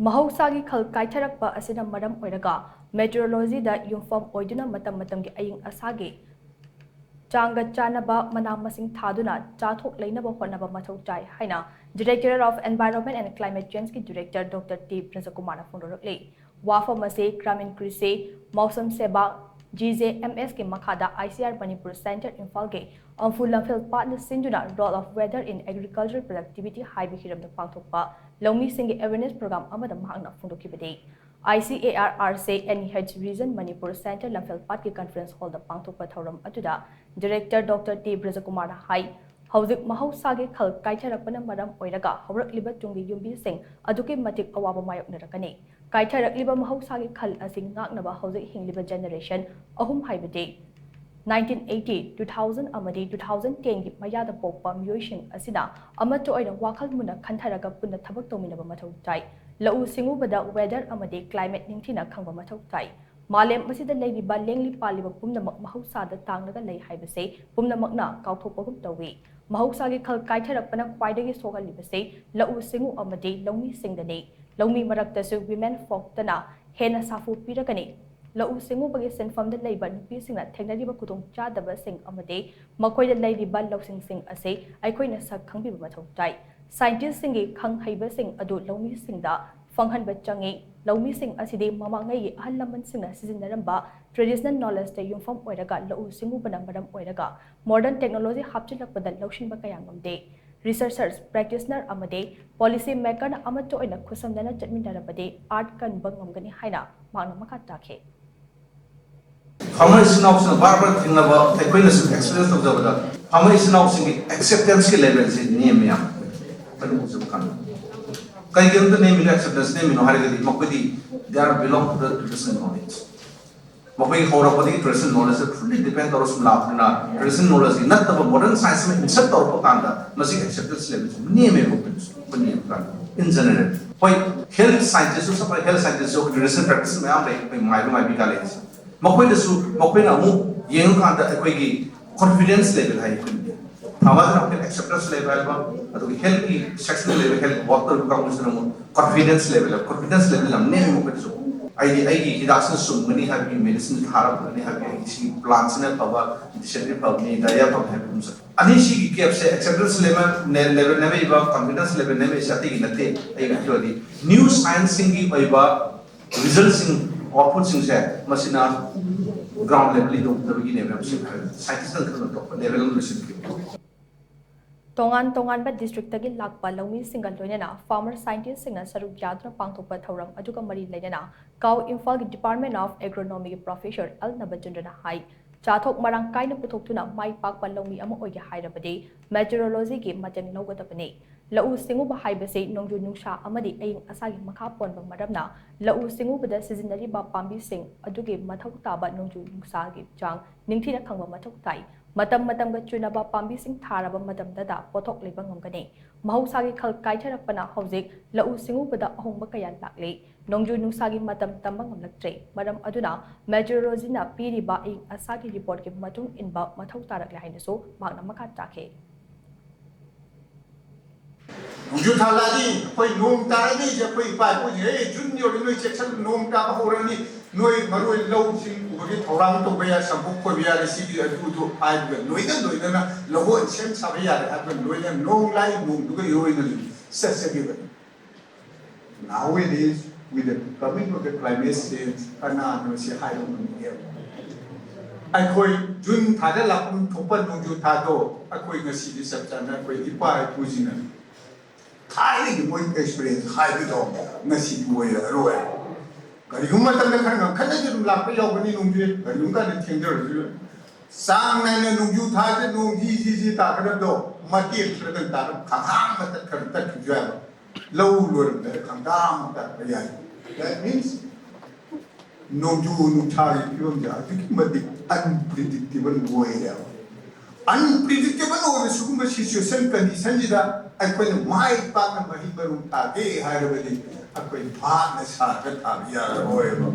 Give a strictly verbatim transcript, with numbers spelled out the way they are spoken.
ꯃꯍꯧꯁꯥꯒꯤ ꯈꯜ ꯀꯥꯏꯊꯔꯛꯄ ꯑꯁꯤꯅ ꯃꯔꯝ ꯑꯣꯏꯔꯒ meteorologyꯗ ꯌꯨꯝꯐꯝ ꯑꯣꯏꯗꯨꯅ ꯃꯇꯝ ꯃꯇꯝꯒꯤ ꯑꯏꯪ ꯑꯁꯥꯒꯤ ꯆꯥꯡꯒ ꯆꯥꯟꯅꯕ ꯃꯅꯥ ꯃꯁꯤꯡ ꯊꯥꯗꯨꯅ ꯆꯥꯊꯣꯛ ꯂꯩꯅꯕ ꯍꯣꯠꯅꯕ ꯃꯊꯧ ꯇꯥꯏ ꯍꯥꯏꯅ Directorate of Environment and Climate Changeꯀꯤ Director Doctor T ꯕ꯭ꯔꯖꯀꯨꯃꯥꯔꯅ ꯐꯣꯡꯗꯣꯔꯛꯂꯤ꯫ ꯋꯥꯐꯝ ꯑꯁꯤ Gramin Krishi, Mausam Seba, G J M Sꯀꯤ ꯃꯈꯥꯗ I C R Manipur Center ꯏꯝꯐꯥꯜꯒꯤ ꯑꯝꯐꯨ ꯂꯝꯐꯦꯜ ꯄꯥꯠꯅ ꯁꯤꯟꯗꯨꯅ Role of Weather in Agricultural Productivity ꯍꯥꯏꯕ ꯍꯤꯔꯝꯗ ꯄꯥꯡꯊꯣꯛꯄ ꯂꯧꯃꯤꯁꯤꯡꯒꯤ awareness program ꯑꯃꯗ ꯃꯍꯥꯛꯅ ꯐꯣꯡꯗꯣꯛꯈꯤꯕꯗꯤ, I C A R R C N E H Region Manipur Center ꯂꯝꯐꯦꯜ ꯄꯥꯠꯀꯤ conference hallꯗ ꯄꯥꯡꯊꯣꯛꯄ ꯊꯧꯔꯝ ꯑꯗꯨꯗ Director Doctor T ꯕ꯭ꯔꯖꯀꯨꯃꯥꯔꯅ ꯍꯥꯏ, ꯍꯧꯖꯤꯛ ꯃꯍꯧꯁꯥꯒꯤ ꯈꯜ ꯀꯥꯏꯊꯔꯛꯄꯅ ꯃꯔꯝ ꯑꯣꯏꯔꯒ ꯍꯧꯔꯛꯂꯤꯕ ꯇꯨꯡꯒꯤ ꯌꯨꯝꯕꯤꯁꯤꯡ ꯑꯗꯨꯛꯀꯤ ꯃꯇꯤꯛ ꯑꯋꯥꯕ ꯃꯥꯌꯣꯛꯅꯔꯛꯀꯅꯤ꯫ ꯀꯥꯏꯊꯔꯛꯂꯤꯕ ꯃꯍꯧꯁꯥꯒꯤ ꯈꯜ ꯑꯁꯤ ꯉꯥꯛꯅꯕ ꯍꯧꯖꯤꯛ ꯍꯤꯡꯂꯤꯕ generation ꯑꯍꯨꯝ ꯍꯥꯏꯕꯗꯤ nineteen eighty, two thousand ꯑꯃꯗꯤ two thousand tenꯒꯤ ꯃꯌꯥꯗ ꯄꯣꯛꯄ ꯃꯤꯑꯣꯏꯁꯤꯡ ꯑꯁꯤꯅ ꯑꯃꯠꯇ ꯑꯣꯏꯅ ꯋꯥꯈꯜ ꯃꯨꯟꯅ ꯈꯟꯊꯔꯒ ꯄꯨꯟꯅ ꯊꯕꯛ ꯇꯧꯃꯤꯟꯅꯕ ꯃꯊꯧ ꯇꯥꯏ꯫ ꯂꯧꯎ ꯁꯤꯡꯎꯕꯗ weather ꯑꯃꯗꯤ climate ꯅꯤꯡꯊꯤꯅ ꯈꯪꯕ ꯃꯊꯧ ꯇꯥꯏ꯫ ꯃꯥꯂꯦꯝ ꯑꯁꯤꯗ ꯂꯩꯔꯤꯕ ꯂꯦꯡꯂꯤ ꯄꯥꯜꯂꯤꯕ ꯄꯨꯝꯅꯃꯛ ꯃꯍꯧꯁꯥꯗ ꯇꯥꯡꯂꯒ ꯂꯩ ꯍꯥꯏꯕꯁꯦ ꯄꯨꯝꯅꯃꯛꯅ ꯀꯥꯎꯊꯣꯛꯄꯒꯨꯝ ꯇꯧꯏ꯫ ꯃꯍꯧꯁꯥꯒꯤ ꯈꯜ ꯀꯥꯏꯊꯔꯛꯄꯅ ꯈ꯭ꯋꯥꯏꯗꯒꯤ ꯁꯣꯛꯍꯜꯂꯤꯕꯁꯤ ꯂꯧꯎ ꯁꯤꯡꯎ ꯑꯃꯗꯤ ꯂꯧꯃꯤꯁꯤꯡꯗꯅꯤ꯫ ꯂꯧꯃꯤ ꯃꯔꯛꯇꯁꯨ women folkꯇꯅ ꯍꯦꯟꯅ ꯁꯥꯐꯨ ꯄꯤꯔꯒꯅꯤ꯫ ꯂꯧꯎ ꯁꯤꯡꯎꯕꯒꯤ ꯁꯤꯟꯐꯝꯗ ꯂꯩꯕ ꯅꯨꯄꯤꯁꯤꯡꯅ ꯊꯦꯡꯅꯔꯤꯕ ꯈꯨꯗꯣꯡꯆꯥꯗꯕꯁꯤꯡ ꯑꯃꯗꯤ ꯃꯈꯣꯏꯗ ꯂꯩꯔꯤꯕ ꯂꯧꯁꯤꯡꯁꯤꯡ ꯑꯁꯤ ꯑꯩꯈꯣꯏꯅ ꯁꯛ ꯈꯪꯕꯤꯕ ꯃꯊꯧ ꯇꯥꯏ꯫ Scientistꯁꯤꯡꯒꯤ ꯈꯪ ꯍꯩꯕꯁꯤꯡ ꯑꯗꯨ ꯂꯧꯃꯤꯁꯤꯡꯗ ꯐꯪꯍꯟꯕ ꯆꯪꯏ꯫ ꯂꯧꯃꯤꯁꯤꯡ ꯑꯁꯤꯗꯤ ꯃꯃꯥꯡꯉꯩꯒꯤ ꯑꯍꯜ ꯂꯃꯟꯁꯤꯡꯅ ꯁꯤꯖꯤꯟꯅꯔꯝꯕ traditional knowledgeꯇ ꯌꯨꯝꯐꯝ ꯑꯣꯏꯔꯒ ꯂꯧꯎ ꯁꯤꯡꯎꯕꯅ ꯃꯔꯝ ꯑꯣꯏꯔꯒ modern technology ꯍꯥꯞꯆꯤꯜꯂꯛꯄꯗ ꯂꯧꯁꯤꯟꯕ ꯀꯌꯥ ꯉꯝꯗꯦ꯫ Researchers, practitioner ꯑꯃꯗꯤ policy makerꯅ ꯑꯃꯠꯇ ꯑꯣꯏꯅ ꯈꯨꯠꯁꯝꯅꯅ ꯆꯠꯃꯤꯟꯅꯔꯕꯗꯤ art ꯀꯟꯕ ꯉꯝꯒꯅꯤ ꯍꯥꯏꯅ ꯃꯍꯥꯛꯅ ꯃꯈꯥ ꯇꯥꯈꯤ꯫ ꯐꯥꯔꯃꯔ ꯏꯆꯤꯟ ꯏꯅꯥꯎꯁꯤꯡꯅ ꯕꯥꯔ ꯕꯥꯔ ꯊꯦꯡꯅꯕ ꯑꯩꯈꯣꯏꯅꯁꯨ experience ꯇꯧꯖꯕꯗ ꯐꯥꯔꯃꯔ ꯏꯆꯤꯟ ꯏꯅꯥꯎꯁꯤꯡꯒꯤ acceptanceꯀꯤ levelꯁꯤ ꯅꯦꯝꯃꯤ ꯌꯥꯝ꯫ ꯑꯩꯈꯣꯏꯅ ꯎꯖꯕ ꯀꯥꯟꯗ ꯀꯩꯒꯤꯅꯣꯗ ꯅꯦꯝꯃꯤꯅꯣ, acceptance ꯅꯦꯝꯃꯤꯅꯣ ꯍꯥꯏꯔꯒꯗꯤ ꯃꯈꯣꯏꯗꯤ they are belong to the traditional knowledge꯫ ꯃꯈꯣꯏꯒꯤ ꯍꯧꯔꯛꯄꯗꯒꯤ traditional knowledgeꯇ fully depend ꯇꯧꯔ ꯁꯨꯝ ꯂꯥꯛꯄꯅꯤꯅ traditional knowledgeꯀꯤ ꯅꯠꯇꯕ modern science ꯑꯃ insert ꯇꯧꯔꯛꯄ ꯀꯥꯟꯗ ꯃꯁꯤꯒꯤ acceptance levelꯁꯤ ꯅꯦꯝꯃꯦꯕ꯫ ꯑꯩꯈꯣꯏꯅ ꯁꯨꯝ ꯑꯩꯈꯣꯏꯅ ꯌꯦꯡꯕ ꯀꯥꯟꯗ in general ꯍꯣꯏ health scientistꯁꯨ ꯁꯞ health scientistꯁꯨ traditional practice ꯃꯌꯥꯝ ꯂꯩ ꯑꯩꯈꯣꯏ ꯃꯥꯏꯕ ꯃꯥꯏꯕꯤ ꯀꯥꯂꯦꯟꯁꯦ꯫ ꯃꯈꯣꯏꯗꯁꯨ ꯃꯈꯣꯏꯅ ꯑꯃꯨꯛ ꯌꯦꯡꯉꯀꯥꯟꯗ ꯑꯩꯈꯣꯏꯒꯤ confidence level ꯍꯥꯏ ꯑꯩꯈꯣꯏꯒꯤ ꯊꯥꯕꯥꯗꯅ ꯑꯃꯨꯛ ꯍꯦꯟꯅ ꯑꯦꯛꯁꯦꯞꯇꯦꯟꯁ ꯂꯩꯕ ꯍꯥꯏꯕ, ꯑꯗꯨꯒ ꯍꯦꯜꯠꯀꯤ ꯁꯦꯛꯁꯟꯗ ꯂꯩꯕ ꯍꯦꯜꯠ ꯋꯥꯔꯛ ꯇꯧꯔꯤꯕ ꯀꯥꯡꯕꯨꯁꯤꯅ ꯑꯃꯨꯛ ꯀꯣꯟꯐꯤꯗꯦꯟꯁ ꯂꯩꯕ ꯂꯩꯕ ꯀꯣꯟꯐꯤꯗꯦꯟꯁ ꯂꯩꯕ ꯌꯥꯝ ꯅꯦꯝꯃꯤ ꯃꯈꯣꯏꯗꯁꯨ꯫ ꯑꯩꯗꯤ ꯑꯩꯒꯤ ꯍꯤꯗꯥꯛꯁꯤꯅ ꯆꯨꯝꯒꯅꯤ ꯍꯥꯏꯕꯒꯤ, ꯃꯦꯗꯤꯁꯤꯟ ꯊꯥꯔꯛꯄꯅꯤ ꯍꯥꯏꯕꯒꯤ, ꯑꯩꯒꯤ ꯁꯤꯒꯤ ꯄ꯭ꯂꯥꯟꯁꯤꯅ ꯐꯕ, ꯗꯤꯁꯦꯟꯗ꯭ꯔꯤ ꯐꯕꯅꯤ, ꯗꯥꯏꯔꯤꯌꯥ ꯐꯕꯅꯤ ꯍꯥꯏꯕꯒꯨꯝꯕꯁꯦ꯫ ꯑꯅꯤꯁꯤꯒꯤ ꯒꯦꯞꯁꯦ, ꯑꯦꯛꯁꯦꯞꯇꯦꯟꯁ ꯂꯦꯚꯦꯜ ꯅꯦꯝꯃꯛꯏꯕ, ꯀꯣꯟꯐꯤꯗꯦꯟꯁ ꯂꯦꯚꯦꯜ ꯅꯦꯝꯃꯛꯏꯁꯦ ꯑꯇꯩꯒꯤ ꯅꯠꯇꯦ꯫ ꯑꯩꯒꯤ ꯋꯥꯈꯜꯗꯤ ꯅ꯭ꯌꯨ ꯁꯥꯏꯟꯁꯁꯤꯡꯒꯤ ꯑꯣꯏꯕ ꯔꯤꯖꯜꯠꯁꯤꯡ, ꯑꯥꯎꯠꯄꯨꯠꯁꯤꯡꯁꯦ ꯃꯁꯤꯅ ꯒ꯭ꯔꯥꯎꯟ ꯂꯦꯚꯦꯜ ꯌꯧꯗꯕꯒꯤꯅꯦꯕ꯫ ꯁꯥꯏꯟꯇꯤꯁꯇꯅ ꯈꯪꯅ ꯊꯣꯛꯄ ꯂꯦꯚꯦꯜ ꯑꯃ ꯂꯣꯏꯁꯤꯟꯈꯤꯕ꯫ ꯇꯣꯉꯥꯟ ꯇꯣꯉꯥꯟꯕ ꯗꯤꯁꯇ꯭ꯔꯤꯛꯇꯒꯤ ꯂꯥꯛꯄ ꯂꯧꯃꯤꯁꯤꯡꯒ ꯂꯣꯏꯅꯅ ꯐꯥꯔꯃꯔ ꯁꯥꯏꯟꯇꯤꯁꯁꯤꯡꯅ ꯁꯔꯨꯛ ꯌꯥꯗꯨꯅ ꯄꯥꯡꯊꯣꯛꯄ ꯊꯧꯔꯝ ꯑꯗꯨꯒ ꯃꯔꯤ ꯂꯩꯅꯅ ꯀꯥꯎ ꯏꯝꯐꯥꯜꯒꯤ ꯗꯤꯄꯥꯔꯠꯃꯦꯟ ꯑꯣꯐ ꯑꯦꯒ꯭ꯔꯣꯅꯣꯃꯤꯒꯤ ꯄ꯭ꯔꯣꯐꯦꯁꯔ ꯑꯦꯜ ꯅꯕꯆꯟꯗ꯭ꯔꯅ ꯍꯥꯏ, ꯆꯥꯊꯣꯛ ꯃꯔꯥꯡ ꯀꯥꯏꯅ ꯄꯨꯊꯣꯛꯇꯨꯅ ꯃꯥꯏ ꯄꯥꯛꯄ ꯂꯧꯃꯤ ꯑꯃ ꯑꯣꯏꯒꯦ ꯍꯥꯏꯔꯕꯗꯤ ꯃꯦꯇꯤꯑꯣꯔꯣꯂꯣꯖꯤꯒꯤ ꯃꯇꯦꯡ ꯂꯧꯒꯗꯕꯅꯤ꯫ ꯂꯧꯎ ꯁꯤꯡꯎꯕ ꯍꯥꯏꯕꯁꯤ ꯅꯣꯡꯖꯨ ꯅꯨꯡꯁꯥ ꯑꯃꯗꯤ ꯑꯏꯪ ꯑꯁꯥꯒꯤ ꯃꯈꯥ ꯄꯣꯟꯕ ꯃꯔꯝꯅ, ꯂꯧꯎ ꯁꯤꯡꯎꯕꯗ ꯁꯤꯖꯤꯟꯅꯔꯤꯕ ꯄꯥꯝꯕꯤꯁꯤꯡ ꯑꯗꯨꯒꯤ ꯃꯊꯧ ꯇꯥꯕ ꯅꯣꯡꯖꯨ ꯅꯨꯡꯁꯥꯒꯤ ꯆꯥꯡ ꯅꯤꯡꯊꯤꯅ ꯈꯪꯕ ꯃꯊꯧ ꯇꯥꯏ꯫ ꯃꯇꯝ ꯃꯇꯝꯒ ꯆꯨꯅꯕ ꯄꯥꯝꯕꯤꯁꯤꯡ ꯊꯥꯔꯕ ꯃꯇꯝꯗꯇ ꯄꯣꯠꯊꯣꯛ ꯂꯩꯕ ꯉꯝꯒꯅꯤ꯫ ꯃꯍꯧꯁꯥꯒꯤ ꯈꯜ ꯀꯥꯏꯊꯔꯛꯄꯅ ꯍꯧꯖꯤꯛ ꯂꯧꯎ ꯁꯤꯡꯎꯕꯗ ꯑꯍꯣꯡꯕ ꯀꯌꯥ ꯂꯥꯛꯂꯤ꯫ ꯅꯣꯡꯖꯨ ꯅꯨꯡꯁꯥꯒꯤ ꯃꯇꯝ ꯇꯝꯕ ꯉꯝꯂꯛꯇ꯭ꯔꯦ꯫ ꯃꯔꯝ ꯑꯗꯨꯅ ꯃꯦꯇꯤꯑꯣꯔꯣꯂꯣꯖꯤꯅ ꯄꯤꯔꯤꯕ ꯑꯏꯪ ꯑꯁꯥꯒꯤ ꯔꯤꯄꯣꯔꯠꯀꯤ ꯃꯇꯨꯡ ꯏꯟꯕ ꯃꯊꯧ ꯇꯥꯔꯛꯂꯦ ꯍꯥꯏꯅꯁꯨ ꯃꯍꯥꯛꯅ ꯃꯈꯥ ꯇꯥꯈꯤ꯫ ꯅꯣꯡꯖꯨ ꯊꯥ ꯂꯥꯛꯑꯗꯤ ꯑꯩꯈꯣꯏ ꯅꯣꯡ ꯇꯥꯔꯅꯤ, ꯑꯩꯈꯣꯏ ꯏꯄꯥ ꯏꯄꯨꯁꯤꯡ, "ꯑꯦ, ꯖꯨꯟ ꯌꯧꯔꯗꯤ ꯅꯣꯏ ꯆꯦꯛꯁꯤꯜꯂꯨ, ꯅꯣꯡ ꯇꯥꯕ ꯍꯧꯔꯅꯤ, ꯅꯣꯏ ꯃꯔꯨ ꯑꯣꯏꯅ ꯂꯧꯁꯤꯡ ꯎꯕꯒꯤ ꯊꯧꯔꯥꯡ ꯇꯧꯕ ꯌꯥꯏ, ꯁꯝꯄꯣꯛ ꯈꯣꯏꯕ ꯌꯥꯔꯦ, ꯁꯤꯒꯤ ꯑꯗꯨꯗꯨ" ꯍꯥꯏꯕꯒ ꯂꯣꯏꯅ ꯂꯣꯏꯅꯅ ꯂꯧꯍꯣꯟ ꯁꯦꯝ ꯁꯥꯕ ꯌꯥꯔꯦ ꯍꯥꯏꯕꯒ ꯂꯣꯏꯅꯅ ꯅꯣꯡ ꯂꯥꯛꯏ, ꯅꯣꯡꯗꯨꯒ ꯏꯔꯣꯏꯅ ꯆꯠꯆꯈꯤꯕꯅꯤ꯫ Nowadays, with the coming of the climate change, ꯀꯅꯥꯅꯣ ꯁꯤ ꯍꯥꯏꯕ ꯉꯝꯒꯦꯕ? ꯑꯩꯈꯣꯏ ꯖꯨꯟ ꯊꯥꯗ ꯂꯥꯛꯐꯝ ꯊꯣꯛꯄ ꯅꯣꯡꯖꯨ ꯊꯥꯗꯣ ꯑꯩꯈꯣꯏ ꯉꯁꯤꯗꯤ ꯆꯞ ꯆꯥꯅ ꯑꯩꯈꯣꯏ ꯏꯄꯥ ꯏꯄꯨꯁꯤꯡꯅ ꯊꯥꯏꯅꯒꯤ ꯃꯣꯏ ꯑꯦꯛꯁꯄꯤꯔꯤꯌꯦꯟꯁ ꯍꯥꯏꯕꯗꯣ ꯉꯁꯤꯗꯤ ꯑꯣꯏꯔꯔꯣꯏ꯫ ꯀꯔꯤꯒꯨꯝꯕ ꯃꯇꯝꯗ ꯈꯔ ꯉꯟꯈꯠꯅꯁꯨ ꯑꯗꯨꯝ ꯂꯥꯛꯄ ꯌꯥꯎꯒꯅꯤ ꯅꯣꯡꯖꯨ, ꯀꯔꯤꯒꯨꯝꯕ ꯀꯥꯟꯗ ꯊꯦꯡꯊꯔꯁꯨ꯫ ꯆꯥꯡ ꯅꯥꯏꯅ ꯅꯣꯡꯖꯨ ꯊꯥꯁꯦ ꯅꯣꯡ ꯖꯤ ꯖꯤ ꯖꯤ ꯇꯥꯒꯗꯕꯗꯣ ꯃꯇꯦꯛ ꯈꯔꯗꯪ ꯇꯥꯔꯒ ꯈꯪꯍꯥꯡ ꯃꯇꯠ ꯈꯔ ꯇꯠꯈꯤꯕꯁꯨ ꯌꯥꯏꯕ꯫ ꯂꯧ ꯂꯣꯏꯔꯝꯗꯥꯏꯗ ꯈꯪꯇꯥ ꯑꯃ ꯇꯥꯔꯛꯄ ꯌꯥꯏ꯫ That means ꯅꯣꯡꯖꯨ ꯅꯨꯡꯁꯥꯒꯤ ꯐꯤꯕꯝꯁꯦ ꯑꯗꯨꯛꯀꯤ ꯃꯇꯤꯛ ꯑꯟꯄ꯭ꯔꯤꯗꯤꯛꯇꯦꯕꯜ ꯑꯣꯏꯔꯦꯕ꯫ ꯑꯟꯄ꯭ꯔꯤꯗꯤꯛꯇꯦꯕꯜ ꯑꯣꯏꯕ ꯁꯤꯒꯨꯝꯕ ꯁꯤꯆꯨꯋꯦꯁꯟ ꯀꯟꯗꯤꯁꯟꯁꯤꯗ ꯑꯩꯈꯣꯏꯅ ꯃꯥꯏ ꯄꯥꯛꯅ ꯃꯍꯩ ꯃꯔꯣꯡ ꯊꯥꯒꯦ ꯍꯥꯏꯔꯕꯗꯤ ꯑꯩꯈꯣꯏ ꯚꯥꯞꯅ ꯁꯥꯔꯒ ꯊꯥꯕ ꯌꯥꯔꯔꯣꯏꯕ꯫